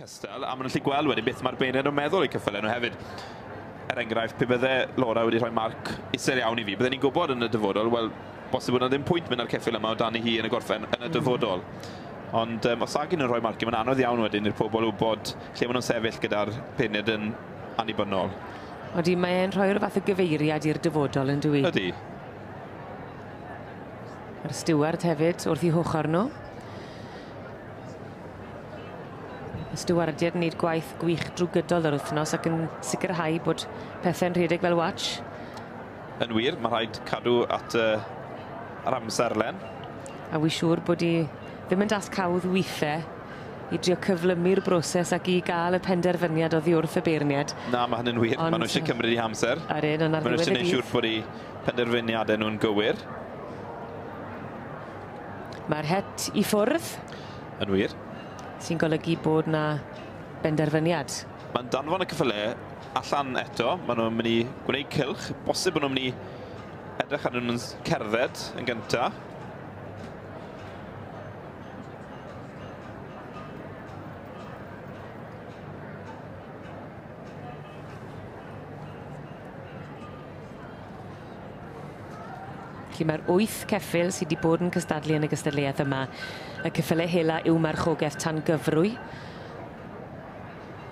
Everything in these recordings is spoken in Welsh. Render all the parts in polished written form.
Cystal, a maen nhw'n gallu gweld wedyn beth mae'r beirniaid yn meddwl eu ceffylau nhw hefyd. Er enghraifft, pe bydde Laura wedi rhoi marc isel iawn i fi, bydden ni'n gwybod yn y dyfodol, wel, bosib bod yna ddim pwynt mynd â'r ceffyl yma o dan i hi yn y gorffen yn y dyfodol. Ond os ag un yn rhoi marciau, mae'n anodd iawn wedyn i'r pobl wybod lle maen nhw'n sefyll gyda'r beirniaid yn annibynnol. Odi, mae e'n rhoi rhyw fath o gyfeiriad i'r dyfodol, yn dyw i? Ydy. Mae'r stiward hefyd wrth eu hochr nhw. Y stiwardiaid yn gwneud gwaith gwych drwy gydol yr wythnos ac yn sicrhau bod pethau'n rhedeg fel watch. Yn wir, mae rhaid cadw at yr amserlen. A wi siŵr bod hi ddim yn dasg hawdd weithiau i drio cyflymu'r broses ac i gael y penderfyniad oddi wrth y beirniad. Na, mae hynny'n wir. Maen nhw eisiau cymryd eu hamser. Ar un, ond ar Maen nhw ddiwedd eisiau y gwneud dydd. siŵr bod eu penderfyniadau nhw'n gywir. Mae'r het i ffwrdd. Yn wir. Sy'n golygu bod na benderfyniad. Mae'n danfon y ceffylau allan eto. Maen nhw'n mynd i gwneud cylch. Bosib bod nhw'n mynd i edrych arnyn nhw'n cerdded yn gyntaf. Felly mae'r 8 ceffyl sydd wedi bod yn cystadlu yn y gystadleuaeth yma. Y ceffylau hela yw marchogaeth tan gyfrwy.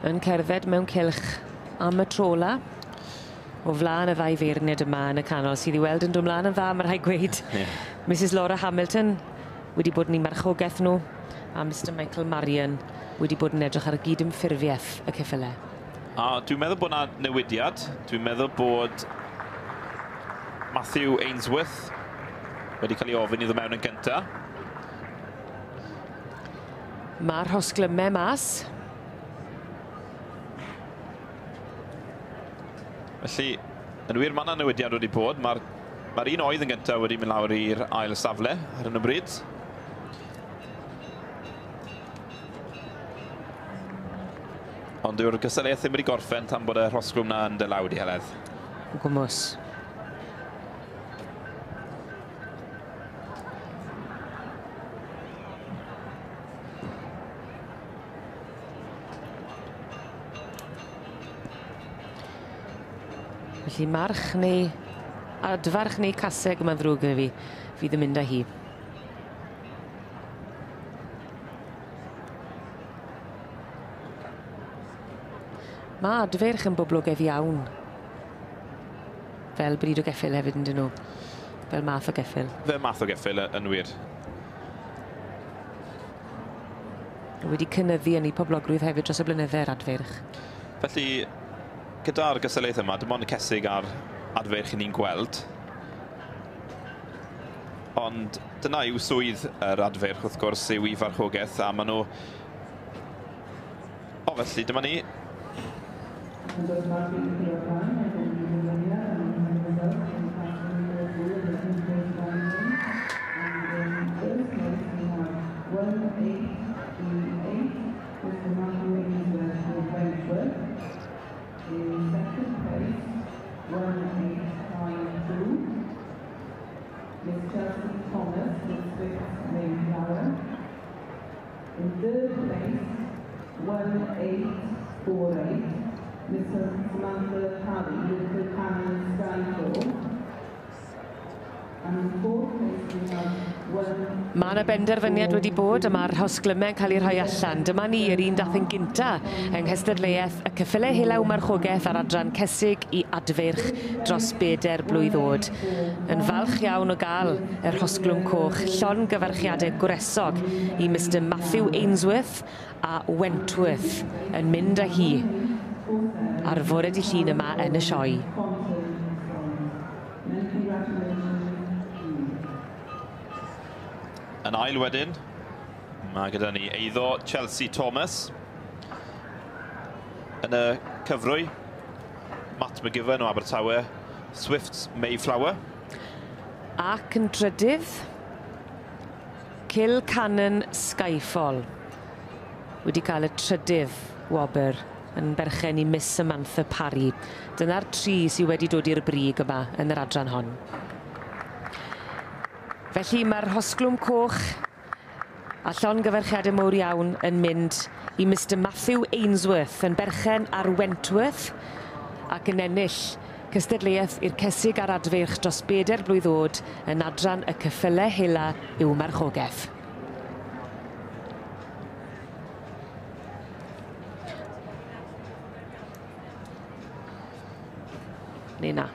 Yn cerdded mewn cylch am y tro ola. O flaen y ddau feirniad yma yn y canol sydd i weld yn dod mlaen yn dda, mae rhaid gweud. Mrs Laura Hamilton wedi bod yn eu marchogaeth nhw, a Mr Michael Marion wedi bod yn edrych ar y gydymffurfiaeth y ceffylau. A dwi'n meddwl bod yna newidiad. Dwi'n meddwl bod Matthew Ainsworth wedi cael ei ofyn iddo mewn yn gyntaf. Mae'r rhosglymau mas. Felly, yn wir, mae yna newidiad wedi bod. Mae'r un oedd yn gyntaf wedi mynd lawr i'r ail safle ar hyn o bryd. Ond dyw'r gystadleuaeth ddim wedi gorffen tan bod y rhosglwm na yn dy law di, Heledd. O gwmws. Felly march neu adfarch neu caseg yma'n ddrwg gyda fi, fydd yn mynd â hi. Mae adferch yn boblogaidd iawn. Fel bryd o geffyl hefyd yn dyn nhw. Fel math o geffyl. Fel math o geffyl yn wir. Wedi cynyddu yn eu poblogrwydd hefyd dros y blynydde yr adferch. Felly, gyda'r gystadleuaeth yma, dim ond y cesig a'r adferch i ni'n gweld. Ond dyna yw swydd yr adferch, wrth gwrs, yw i farchogaeth, a maen nhw... O, felly, dyma ni. In third place, 1848, Mrs. Samantha Parry with her Cannon Skyfall. And in fourth place we have one. Mae yna benderfyniad wedi bod a mae'r rhosglymau'n cael eu rhoi allan. Dyma ni yr un dath yn gynta yng nghystadleuaeth y ceffylau hela marchogaeth ar adran cesig i adfeirch dros 4 blwydd oed. Yn falch iawn o gael y rhosglwm coch, llongyfarchiadau gwresog i Mr Matthew Ainsworth a Wentworth yn mynd â hi ar fore dydd Llun yma yn y sioe. Yn ail wedyn, mae gyda ni eiddo Chelsea Thomas. Yn y cyfrwy, Matt McGivern o Abertawe, Swift's Mayflower. Ac yn drydydd, Kilcannon Skyfall. Wedi cael y trydydd wobr yn berchen i Miss Samantha Parry. Dyna'r tri sydd wedi dod i'r brig yma yn yr adran hon. Felly mae'r rhosglwm coch A llongyfarchiadau mowr iawn yn mynd i Mr Matthew Ainsworth yn berchen ar Wentworth ac yn ennill cystadleuaeth i'r cesig a'r adfeirch dros 4 blwydd oed yn adran y ceffylau hela i'w marchogaeth. Neu na.